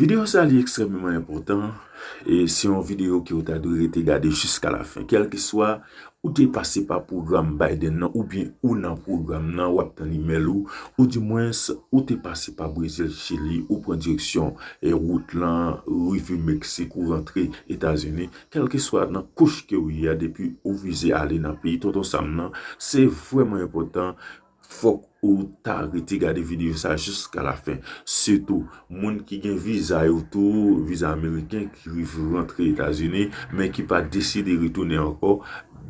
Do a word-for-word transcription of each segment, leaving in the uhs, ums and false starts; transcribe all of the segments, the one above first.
Videyo sa li ekstrèmeman enpòtan, e se yon videyo ke ou ta dwe rete gade jiska la fen. Kèlkeswa ou te pase pa pwogram Biden nan, oubyen ou nan pwogram nan, w ap tann imèl ou, oudimwens ou te pase pa Brezil, Chili, ou pran direksyon e wout lan, rive Meksik, ou rantre Etazini, kèlkeswa nan kouch ke w ye a, depi ou vize ale nan peyi Tonton Sam nan, se vrèman enpòtan, fòk ou ta rete gade videyo sa jiska la fen. Sitou, moun ki gen viza yo tou, viza ameriken, ki rive rantre Etazini, men ki pa deside retounen ankò.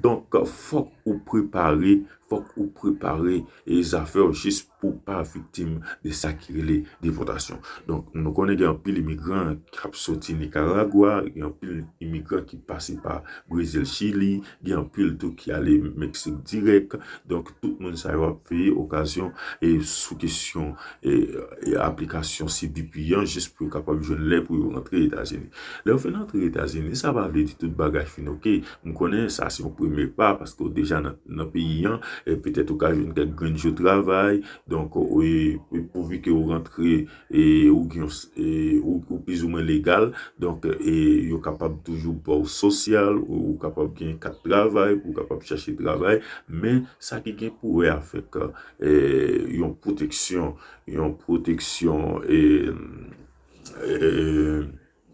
Donk, fòk ou prepare, fòk ou prepare e zafè w jis pou pa viktim de sa ki rele depòtasyon. Donk, nou konnen gen anpil imigran k ap soti Nikaragwa, gen anpil imigran ki pase pa Brezil, Chili, gen anpil tou ki ale Meksik dirèk. Donk, tout moun sa yo ap veye okazyon e sou kesyon e, e aplikasyon C B P an, jis pou yo kapab jwenn lè pou yo rantre Etazini. Lè yo fin rantre Etazini, sa pa vle di tout bagay fin oke. M konnen sa se yon premye pa, paske w deja nan, nan peyi an, e petèt ou ka jwenn kèk grenn jou travay, donk, e, e pouvi ke ou rantre, e ou gen yon s- e ou, ou plizoumwen legal, donk, e yo kapab toujou ba w sosyal, ou, ou kapab gen kat travay, pou w kapab chache travay, men sa ki gen pou wè avèk e, yon pwoteksyon, yon pwoteksyon e, e,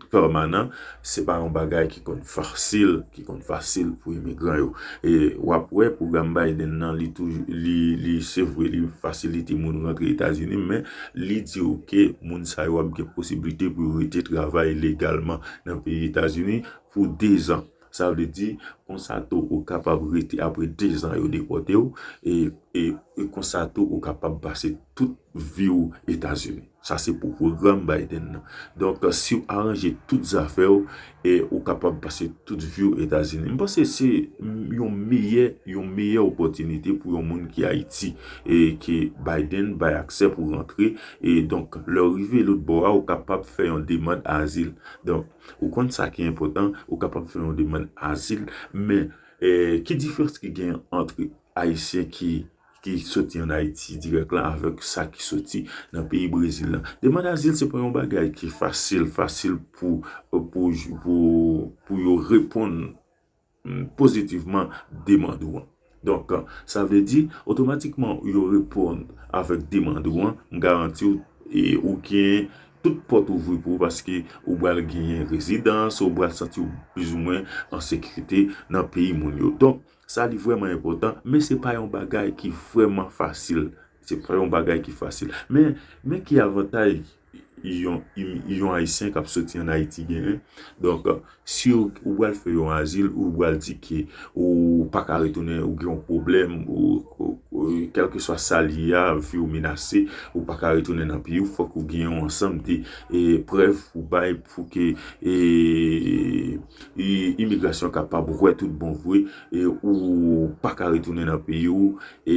pèmanan, se pa yon bagay ki konn fasil, ki konn fasil pou imigran yo. E w ap wè pwogram Biden nan, li toujou, li, li, se vre, li fasilite moun rantre Etazini, men li di w ke moun sa yo ap gen posiblite pou yo rete travay legalman nan peyi Etazini pou dezan. Sa vle di, konsa tou, ou kapab rete apre dezan yo depòte w, e, e, e konsa tou, ou kapab pase tout vi w Etazini. Sa se pou pwogram Biden nan. Donk, si w aranje tout zafè w, e ou kapab pase tout vi w Etazini. M panse se yon meyè, yon meyè opòtinite pou yon moun ki Ayiti, e ke Biden bay aksè pou rantre. E donk, lè w rive lòt bò a, ou kapab fè yon demann azil. Donk, ou konn sa ki enpòtan, ou kapab fè yon demann azil, men, e, ki diferans ki gen ant Ayisyen ki, ki soti ann Ayiti dirèk la avèk sa ki soti nan peyi Brezil la? Demann azil se pa yon bagay ki fasil, fasil pou, pou, pou, pou yo reponn, mm, pozitivman demann ou an. Donk, sa vle di, otomatikman, yo reponn avèk demann ou an, m garanti w, e ou gen tout pòt ouvri pou ou, paske ou pral genyen rezidans, ou pral santi w plizoumwen an sekirite nan peyi moun yo. Donk, sa li vrèman enpòtan, men se pa yon bagay ki vrèman fasil. Se pa yon bagay ki fasil. Men, men ki avantaj yon, im- yon Ayisyen k ap soti ann Ayiti genyen? Donk, si w, ou pral fè yon azil, ou pral di ke ou pa ka retounen, ou gen yon pwoblèm, ou, ou, ou, kèlkeswa sa l ye a, vi w menase, ou pa ka retounen nan peyi w, fòk ou gen yon ansanm de, e, prèv pou bay pou ke, e, i- imigrasyon kapab wè tout bon vre, e, ou pa ka retounen nan peyi w, e,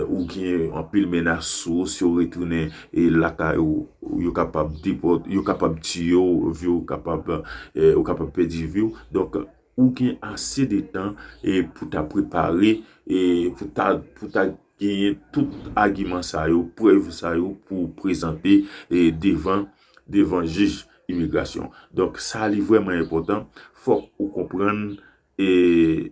ou gen anpil menas sou ou, si w retounen, e, lakay ou, yo kapab depòt- yo kapab tiye w, vi w kapab, e, ou kapab pèdi vi w. Donk, ou gen ase de tan, e, pou ta prepare, e, pou ta, pou ta genyen tout agiman sa yo, prèv sa yo pou prezante, e, devan, devan jij imigrasyon. Donk, sa li vrèman enpòtan, fòk ou konprann, e,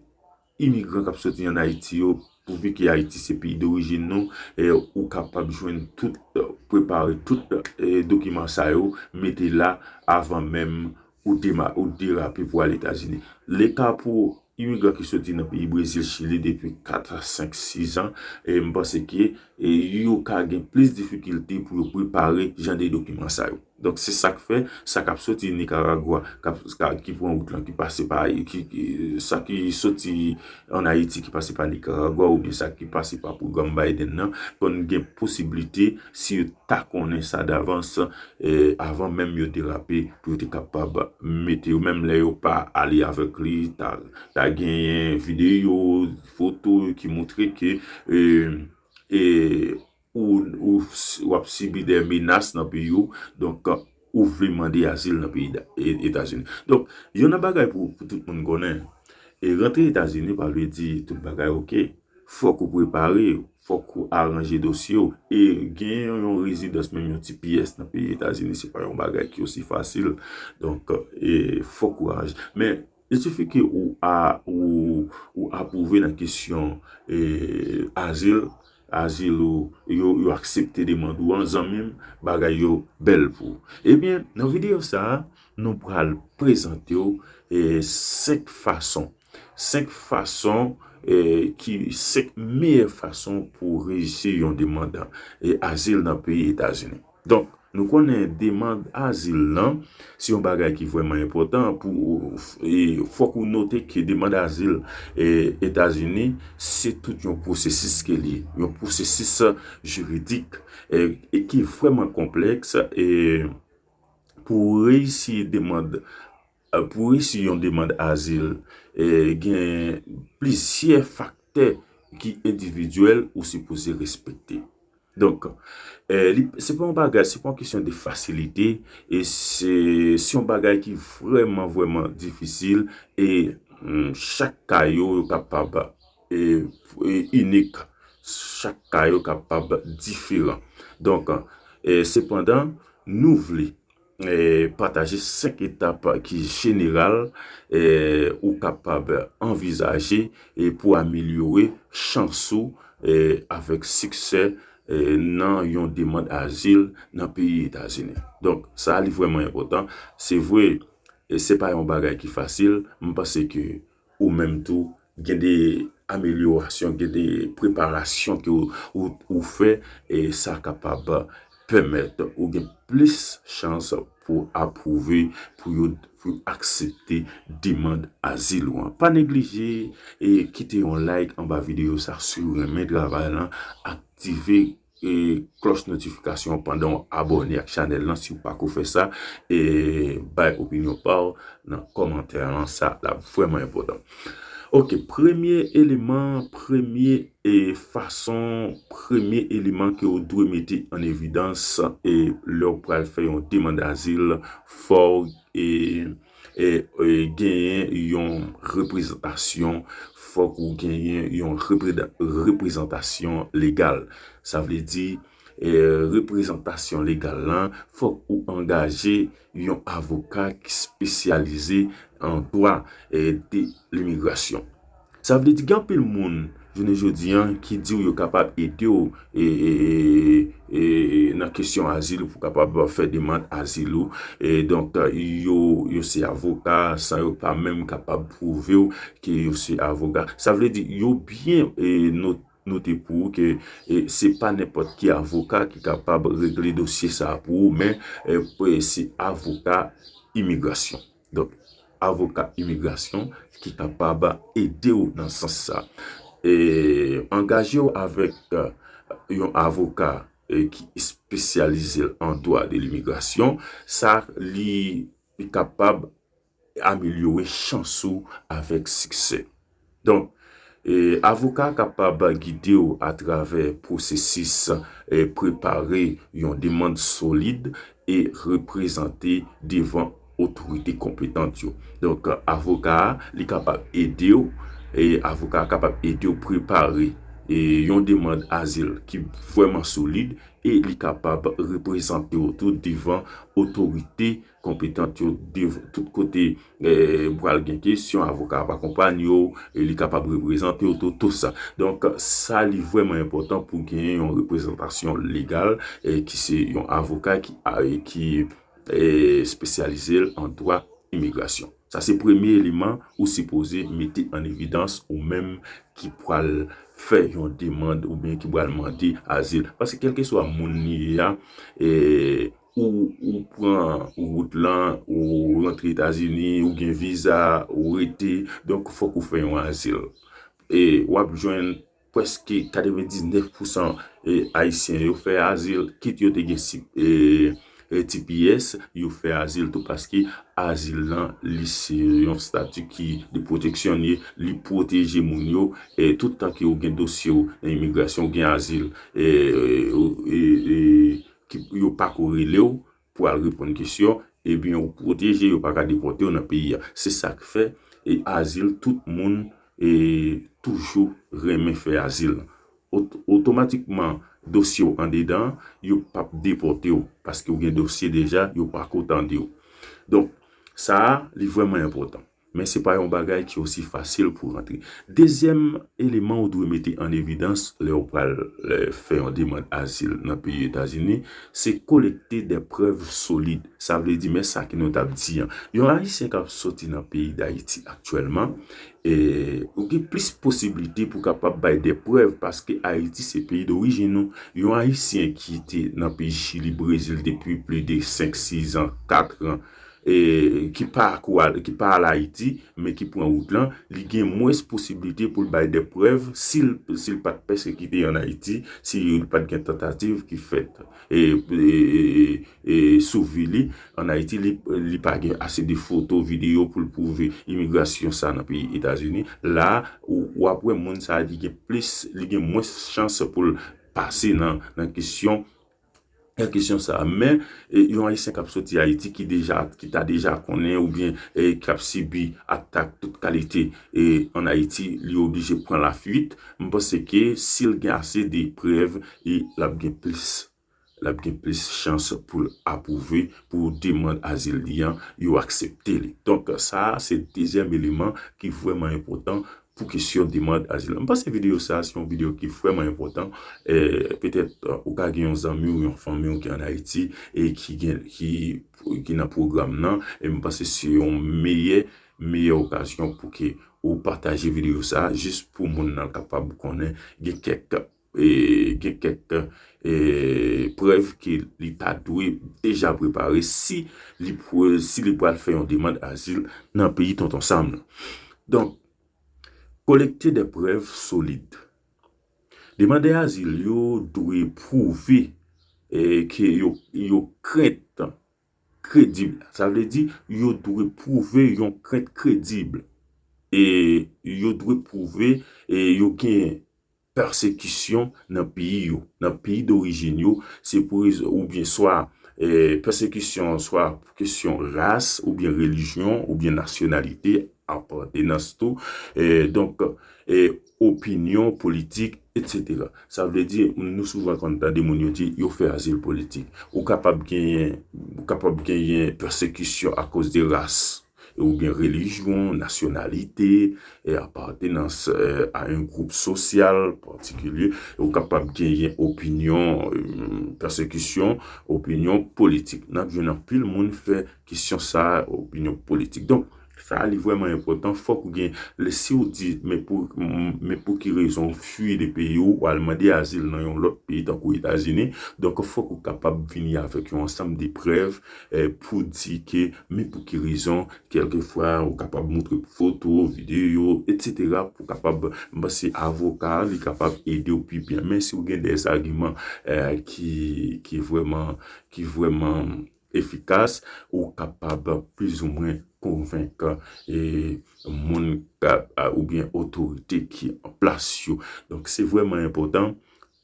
imigran k ap soti ann Ayiti yo, pouvi ke Ayiti se peyi dorijin nou, e, ou kapab jwenn tout, e, prepare tout, e, dokiman sa yo, mete la avan menm ou dema- ou derape pou al Etazini. Leka pou imigran ki soti nan peyi Brezil, Chili depi kat, senk, sis an, e m panse ke, e, yo ka gen plis difikilte pou yo prepare jan de dokiman sa yo. Donk, se sa k fè, sa k ap soti Nikaragwa, k ap, ka- ki pran wout lan, ki pase pa, ki, ki, sa ki soti ann Ayiti, ki pase pa Nikaragwa, oubyen sa ki pase pa pwogram Biden nan, konn gen posiblite, si yo ta konnen sa davans, e, avan menm yo derape, pou yo te kapab mete yo, menm lè yo pa ale avèk li, ta, ta genyen videyo, foto ki montre ke, e, e, ou, ou, w ap sibi de menas nan peyi w. Donk, ou vle mande azil nan peyi da- E- Etazini. Donk, youn nan bagay pou, pou tout moun konnen, e rantre Etazini pa vle di tout bagay oke. fòk ou prepare, fòk ou aranje dosye w. E genyen yon rezidans, menm yon T P S nan peyi Etazini, se pa yon bagay ki osi fasil. Donk, e, fòk ou aranje. Men, il suffit ke ou, a, ou, ou apwouve nan kesyon, e, azil, azil ou, yo, yo aksepte demann ou an, zanmi m, bagay yo bèl pou ou. Ebyen, nan videyo sa a, nou pral prezante w, e, senk fason. Senk fason, e, ki, senk meyè fason pou reyisi yon demann, e, azil nan peyi Etazini. Donk, nou konnen demann azil lan, se yon bagay ki vrèman enpòtan pou, e, fòk ou note ke demann azil, e, Etazini, se tout yon pwosesis ke li ye, yon pwosesis jiridik, e, e ki vrèman konplèks, e, pou reyisi demann, e, pou reyisi yon demann azil, e, gen plizyè faktè ki endividyèl ou sipoze respekte. Donk, e, li, se pa yon bagay, se pa yon kesyon de fasilite, e se, se yon bagay ki vrèman, vrèman difisil, e, mm, chak ka yo, yo kapab, e, e, inik. Chak ka yo kapab diferan. Donk, e, sepandan, nou vle, e, pataje senk etap ki jeneral, e, ou kapab anvizaje, e, pou amelyore chans ou, e, avèk siksè, e, nan yon demann azil nan peyi Etazini. Donk, sa a li vrèman enpòtan. Se vre, e, se pa yon bagay ki fasil. M panse ke ou menm tou, gen de amelyorasyon, gen de preparasyon ke ou, ou, ou fè, e sa kapab pèmèt ou gen plis chans pou apwouve, pou yo, pou aksepte demann azil ou an. Pa neglije e kite yon like anba videyo sa si w renmen travay lan, aktive e klòch notifikasyon pandan w abòne ak chanèl lan si w pako fè sa, e bay opinyon pa w nan kòmantè lan, sa l ap vrèman enpòtan. Ok, premye eleman, premye e fason, premye eleman ke w dwe mete an evidans, e lè w pral fè yon demann azil, fò w e, e, e genyen yon reprezantasyon, fòk ou genyen yon repreda-, reprezantasyon legal. Sa vle di, e, reprezantasyon legal lan, fòk ou angaje yon avoka ki espesyalize an dwa, e, de limigrasyon. Sa vle di gen anpil moun jounen jodi an ki di w yo kapab ede w, e, e, e, e, nan kesyon azil ou pou kapab fè demann azil ou. E donk, yo, yo se avoka san yo pa menm kapab pwouve w ke yo se avoka. Sa vle di yo byen, e, no-, note pou ou ke, e, se pa nenpòt ki avoka ki kapab regle dosye sa a pou ou, men, e, se avoka imigrasyon. Donk, avoka imigrasyon ki kapab ede w nan sans sa. E angaje w avèk, e, yon avoka, e, ki espesyalize l an dwa de limigrasyon, sa li, li kapab amelyore chans ou avèk siksè. Donk, e, avoka a kapab gide w atravè pwosesis, e, prepare yon demann solid e reprezante devan otorite konpetant yo. Donk, avoka a, li kapab ede w, e avoka a kapab ede w prepare, e, yon demann azil ki vrèman solid, e li kapab reprezante w tou devan otorite konpetant yo, dev-, tout kote, e, pral gen kesyon, avoka ap akonpanye w, e li kapab reprezante w tou, tou sa. Donk, sa li vrèman enpòtan pou genyen yon reprezantasyon legal, e ki se yon avoka ki, a, e ki, e, espesyalize l an dwa imigrasyon. Sa se premye eleman ou sipoze mete an evidans ou menm ki pral fè yon demann oubyen ki pral mande azil. Paske kèlkeswa moun li ye a, e, ou, ou pran wout lan, ou rantre Etazini, ou gen viza, ou rete, donk fòk ou fè yon azil. E w ap jwenn prèske katrevendiznèf pousan, e, Ayisyen yo fè azil, kit yo te gen si-, e, e, T P S, yo fè azil tou, paske azil lan, li se yon stati ki de pwoteksyon li ye, li pwoteje moun yo, e, tout tan ke ou gen dosye w nan imigrasyon, ou gen azil, e, e, e, e, ki yo pako rele w pou al reponn kesyon, ebyen, ou pwoteje, yo pa ka depòte w nan peyi a. Se sa k fè, e, azil, tout moun e toujou renmen fè azil. Ot- otomatikman, dosye w andedan, yo p ap depòte w, paske w gen dosye deja, yo pako tande w. Donk, sa a, li vrèman enpòtan. Men se pa yon bagay ki osi fasil pou rantre. Dezyèm eleman ou dwe mete an evidans lè w pral, lè, fè yon demann azil nan peyi Etazini, se kolekte de prèv solid. Sa vle di, men sa ke nou t ap di an. Yon Ayisyen k ap soti nan peyi Dayiti aktyèlman, e, ou gen plis posiblite pou kapab bay de prèv, paske Ayiti se peyi dorijin nou. Yon Ayisyen ki te nan peyi Chili, Brezil depi plis de senk, sis an, kat an, e, ki pa kou al, ki pa al Ayiti, men ki pran wout lan, li gen mwens posiblite pou l bay de prèv si l, si l pa t pèsekite ann Ayiti, si l pa t gen tantativ ki fèt, e, e, e, e, e, sou vi li ann Ayiti, li, li pa gen ase de foto, videyo pou l pwouve imigrasyon sa nan peyi Etazini. La, ou, w ap wè moun sa a, li gen plis, li gen mwens chans pou l pase nan, nan kesyon nan kesyon sa a. Men, e, yon Ayisyen k ap soti Ayiti ki deja, ki ta deja konnen oubyen, e, k ap sibi atak tout kalite, e, ann Ayiti, li oblije pran lafuit. M panse ke si l gen ase de prèv, e, l ap gen plis, l ap gen plis chans pou l apwouve, pou demann azil li an, yo aksepte li. Donk, sa a, se dezyèm eleman ki vrèman enpòtan pou kesyon demann azil. M panse videyo sa a se yon videyo ki vrèman enpòtan. E, petèt, e, ou ka gen yon zanmi w, yon fanmi w ki ann Ayiti e ki gen, ki, ki nan pwogram nan. E m panse se yon meyè, meyè okazyon pou ke ou pataje videyo sa a, jis pou moun nan kapab konnen gen kèk, e, gen kèk, e, prèv ke li ta dwe deja prepare si li, pr- si li pral fè yon demann azil nan peyi Tonton Sam nan. Donk, kolekte de prèv solid. Demandè azil yo dwe pwouve, e, ke yo, yo krent kredib. Sa vle di, yo dwe pwouve yon krent kredib. E yo dwe pwouve, e, yo gen pèsekisyon nan peyi yo, nan peyi dorijin yo, se pou rezon, oubyen swa, e, pèsekisyon, swa pou kesyon ras, oubyen relijyon, oubyen nasyonalite, apartenans tou, e, donk, e, opinyon politik, etsetera. Sa vle di, nou souvan konn tande moun yo di, yo fè azil politik. Ou kapab genyen, ou kapab genyen pèsekisyon akoz de ras, oubyen relijyon, nasyonalite, e, apartenans, e, a yon gwoup sosyal patikilye. Ou kapab genyen opinyon, e, pèsekisyon, opinyon politik. N ap jwenn anpil moun fè kesyon sa a, opinyon politik. Donk, sa a, li vrèman enpòtan. Fòk ou gen, lè, si w di, men pou, men pou ki rezon w fui de peyi w, w al mande azil nan yon lòt peyi tankou Etazini. Donk, fòk ou kapab vini avèk yon ansanm de prèv, e, pou di ke, men pou ki rezon, kèlkefwa, ou kapab montre foto, videyo, etsetera, pou kapab, m panse avoka a, li kapab ede w pi byen. Men si w gen de agiman, e, ki, ki vrèman, ki vrèman efikas, ou kapab plizoumwen konvenk, e, moun ka, a, oubyen otorite ki an plas yo. Donk, se vrèman enpòtan,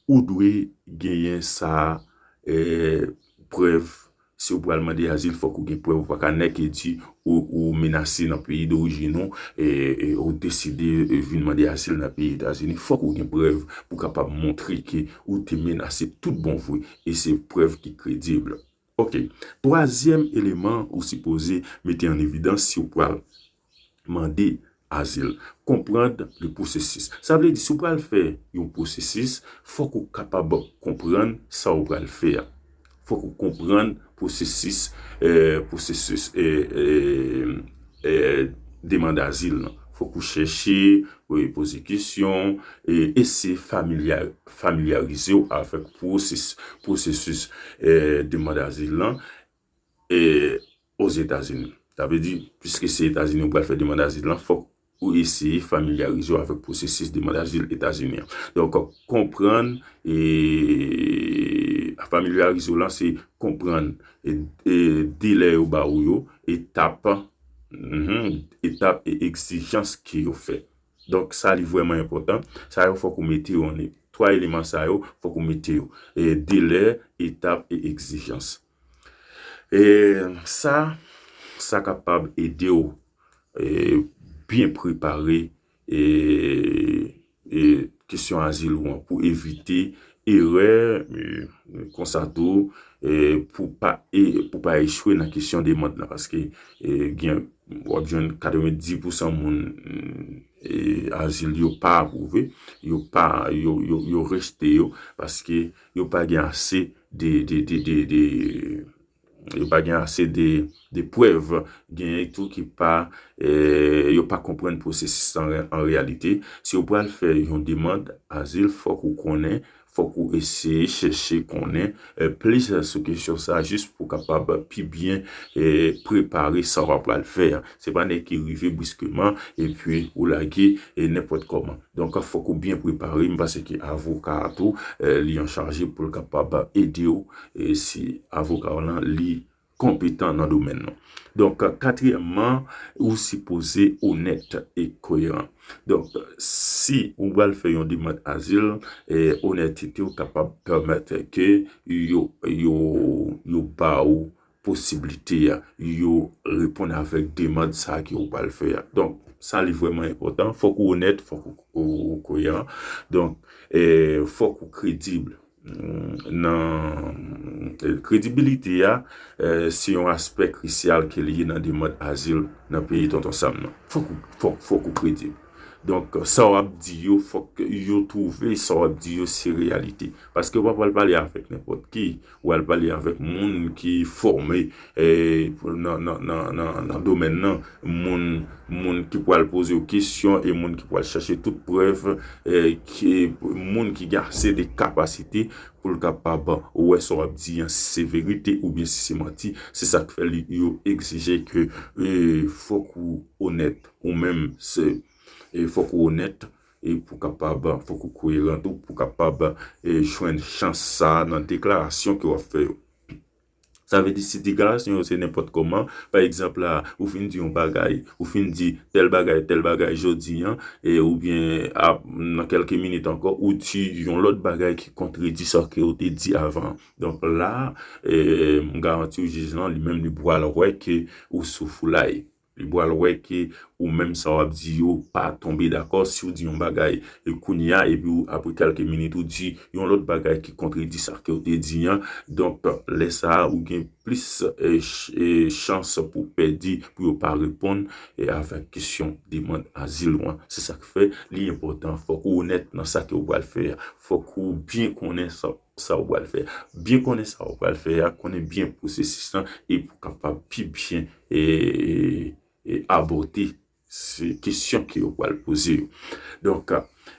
ou dwe genyen sa, e, prèv. Si w pral mande azil, fòk ou gen prèv. Ou pa ka nèk e di ou, ou menase nan peyi dorijin ou, e, e ou deside, e, vin mande azil nan peyi Etazini. Fòk ou gen prèv pou kapab montre ke ou te menase tout bon vre. E se prèv ki kredib. Oke. Twazyèm eleman ou sipoze mete an evidans si w pral mande azil. Konprann le pwosesis. Sa vle di, si w pral fè yon pwosesis, fòk ou kapab konprann sa w pral fè a. Fòk ou konprann pwosesis, e, pwosesis, e, e, e, demann azil lan. Fòk ou chèche, e, poze kesyon, e, eseye familya-, familyarize w avèk pwosesis, pwosesis, e, demann azil lan, e, Ozetazini. Sa vle di, piske se Etazini ou pral fè demann azil lan, fòk ou eseye familyarize w avèk pwosesis demann azil Etazini an. Donk, konprann, e, familyarize w lan, se konprann, e, e, delè yo ba ou yo, etap, mhm, etap e egzijans ke yo fè. Donk, sa li vrèman enpòtan. Sa yo fòk ou mete yo an, twa eleman sa yo, fòk ou mete yo. E, delè, etap e egzijans. E, sa, sa kapab ede w, e, byen prepare, e, e, kesyon azil ou an, pou evite erè, e, konsa tou, e, pou pa, e, pou pa echwe nan kesyon demann nan, paske, e, gen, w ap jwenn katrevenndis pousan moun, e, azil yo pa apwouve, yo pa, yo, yo, yo rejte yo, paske yo pa gen ase de, de, de, de, de, yo pa gen ase de, de prèv, genyen tou ki pa, e, yo pa konprann pwosesis an, an reyalite. Si w pral fè yon demann azil, fòk ou konnen, fòk ou eseye chèche konnen, e, plis sou kesyon sa, jis pou w kapab pi byen, e, prepare sa w ap pral fè a. Se pa nèg ki rive briskeman, epi ou lage, e, nenpòt kòman. Donk, fòk ou byen prepare. M panse ke avoka a tou, e, li an chaje pou l kapab ede w, e, si avoka w lan, li konpetan nan domèn nan. Donk, katriyèmman, ou sipoze onèt e koyeran. Donk, si ou pral fè yon demann azil, e, onètete w kapab pèmèt ke yo, yo, yo ba ou posiblite a, yo reponn avèk demann sa a ke ou pral fè a. Donk, sa li vrèman enpòtan, fòk ou onèt, fòk ou, ou, ou koyeran. Donk, e, fòk ou kredib. Mm, nan, e, kredibilite a, e, se yon aspè krisyal ke li ye nan demann azil nan peyi Tonton Sam nan. Fòk ou, fòk, fòk ou kredib. Donk, sa w ap di yo, fòk yo twouve sa w ap di yo se reyalite. Paske w pa pral pale avèk nenpòt ki, w al pale avèk moun ki fòme, e, nan, nan, nan, nan, nan domèn nan, moun, moun ki pral poze w kesyon e moun ki pral chache tout prèv, e, ki, moun ki gen ase de kapasite pou l kapab wè sa w ap di an, si se verite oubyen si se manti. Se sa k fè li, yo egzije ke, e, fòk ou onèt, ou menm, se, e, fòk ou onèt, e pou kapab, fòk ou koyeran tou, pou kapab, e, jwenn chans sa a nan deklarasyon ke w ap fè yo. Sa vle di, si deklarasyon yo se nenpòt kòman, pa egzanp la, ou fin di yon bagay, ou fin di tèl bagay, tèl bagay jodi an, e, oubyen ap, nan kèlke minit ankò, ou di yon lòt bagay ki kontredi sa ke ou te di avan. Donk la, e, m garanti w, jij lan, li menm, li pral wè ke ou sou foulay. Li pral wè ke ou menm sa w ap di yo pa tonbe dakò. Si w di yon bagay, e, kounye a, epi w, apre kèlke minit, ou di yon lòt bagay ki kontredi sa ke w te di an. Donk, lè sa a, ou gen plis, e, ch-, e, chans pou pèdi, pou yo pa reponn, e, avèk kesyon demann azil ou an. Se sa k fè li enpòtan. Fòk ou onèt nan sa ke w pral fè a. Fòk ou byen konnen sa, sa w pral fè. Byen konnen sa w pral fè a, konnen byen pwosesis lan, e pou kapab pi byen, e, e, abòde se kesyon ke yo pral poze yo. Donk,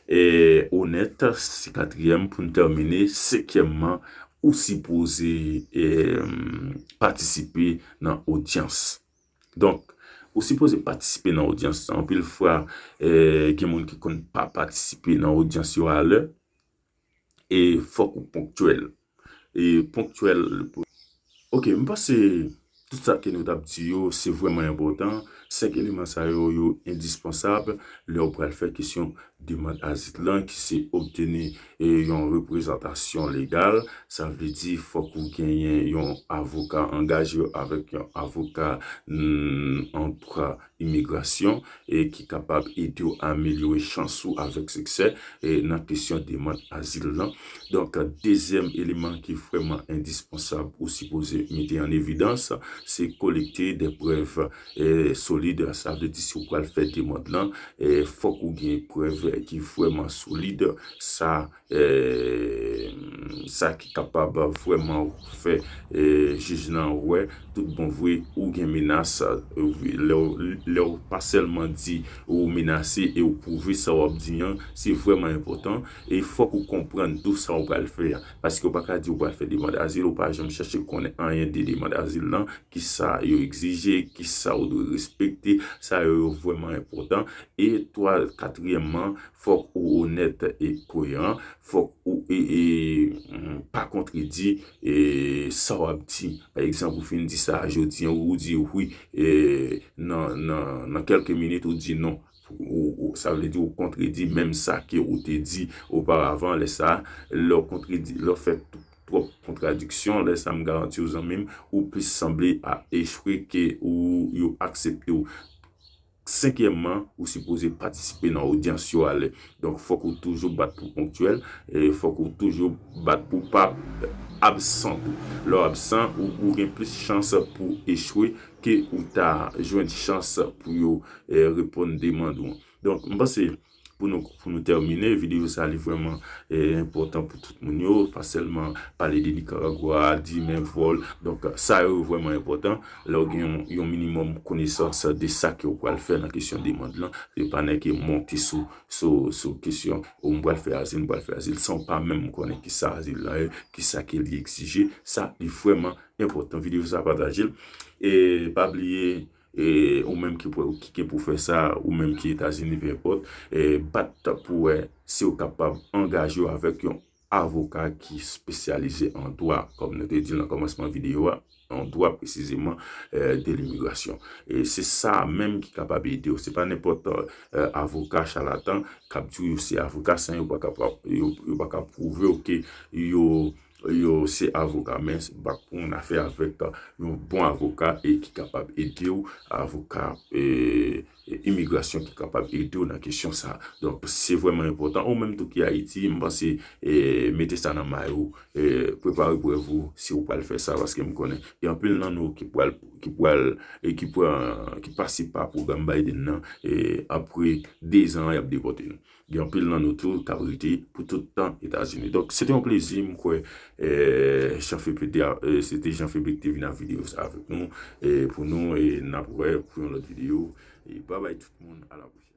e, onèt, se katriyèm pou n tèmine. Senkyèmman, ou sipoze, e, patisipe nan odyans. Donk, ou sipoze patisipe nan odyans lan. Anpil fwa, e, gen moun ki konn pa patisipe nan odyans yo alè. E fòk ou ponktyèl. E ponktyèl. Ok, m panse tout sa ke nou t ap di yo, se vrèman enpòtan. Senk eleman sa yo, yo endispansab lè w pral fè kesyon demann azil lan, ki se obteni, e, yon reprezantasyon legal. Sa vle di, fòk ou genyen yon avoka, angaje avèk yon avoka, mm, an dwa imigrasyon, e ki kapab ede w amelyore chans ou avèk siksè, e nan kesyon demann azil lan. Donk, dezyèm eleman ki vrèman endispansab ou sipoze mete an evidans, se kolekte de prèv, e, solid. Sa vle di, si w pral fè demann lan, e, fòk ou gen prèv ki vrèman solid. Sa, e, sa ki kapab vrèman fè, e, jij lan wè tout bon vre ou gen menas, e, lè w, lè w pa sèlman di ou menase e ou pwouve sa w ap di an, se vrèman enpòtan. E fòk ou konprann tou sa w pral fè a. Paske w pa ka di w pral fè demann azil, ou pa janm chèche konnen anyen de demann azil lan, kisa yo egzije, kisa ou dwe respekte, sa yo, yo vrèman enpòtan. E twa, katriyèmman, fòk ou onèt e koyeran, fòk ou, e, e, mm, pa kontredi, e, sa w ap di. Pa egzanp, ou fin di sa jodi an, ou di wi, e, nan, nan, nan kèlke minit, ou di non. Ou, ou, sa vle di ou kontredi menm sa ke ou te di oparavan. Lè sa, lè w kontredi, lè w fè t-, twòp kontradiksyon, lè sa m garanti w, zanmi m, ou plis sanble a echwe ke ou, yo aksepte w. Senkyèmman, ou sipoze patisipe nan odyans yo alè. Donk, fòk ou toujou bat pou ponktyèl, e fòk ou toujou bat pou pa absan tou. Lè w absan, ou, ou gen plis chans pou echwe ke ou ta jwenn chans pou yo eh, reponn demann ou an. Donk, m panse pou nou, pou nou tèmine, videyo sa li vrèman eh, enpòtan pou tout moun yo, pa sèlman pale de Nikaragwa, di men vòl. Donk, sa yo vrèman enpòtan. Lè w gen yon, yon minimòm konesans de sa ke w pral fè nan kesyon demann lan, se pa nèk monte sou, sou, sou kesyon, o m pral fè azil, m pral fè azil, san w pa menm konnen ki sa azil la ye, ki sa ke li egzije, sa li vrèman enpòtan. Videyo sa pataje l. E pa bliye, e ou menm ki pou ki gen pou fè sa, ou menm ki Etazini, pe enpòt, e bat pou wè si w kapab angaje w avèk yon avoka ki espesyalize an dwa, kòm nou te di nan kòmansman videyo a, an dwa presizeman eh, de limigrasyon. E se sa menm ki kapab ede w. Se pa nenpòt eh, avoka chalatan k ap di w yo se avoka san yo pa ka, yo, yo pa ka pwouve w ke yo yo se avoka, men bak pou yon afè avèk yon bon avoka e ki kapab ede w, avoka e, e imigrasyon ki kapab ede w nan kesyon sa. Donk, se vrèman enpòtan. Ou menm tou ki Ayiti, m panse e, mete sa nan may ou, e, prepare prèv ou si ou pral fè sa, paske m konnen gen anpil nan nou ki pral, ki pral, e ki pran, ki pase pa pwogram Biden nan, e apre dezan y ap depòte nou. Gen anpil nan nou tou k ap rete pou tout tan Etazini. Donk, se te yon plezi, m kwè, eh, Jean Philippe te, eh, se te Jean Philippe ki te vin ak videyo sa avèk nou, eh, pou nou, e n ap wè pou yon lòt videyo. E babay tout moun, a la pwochèn.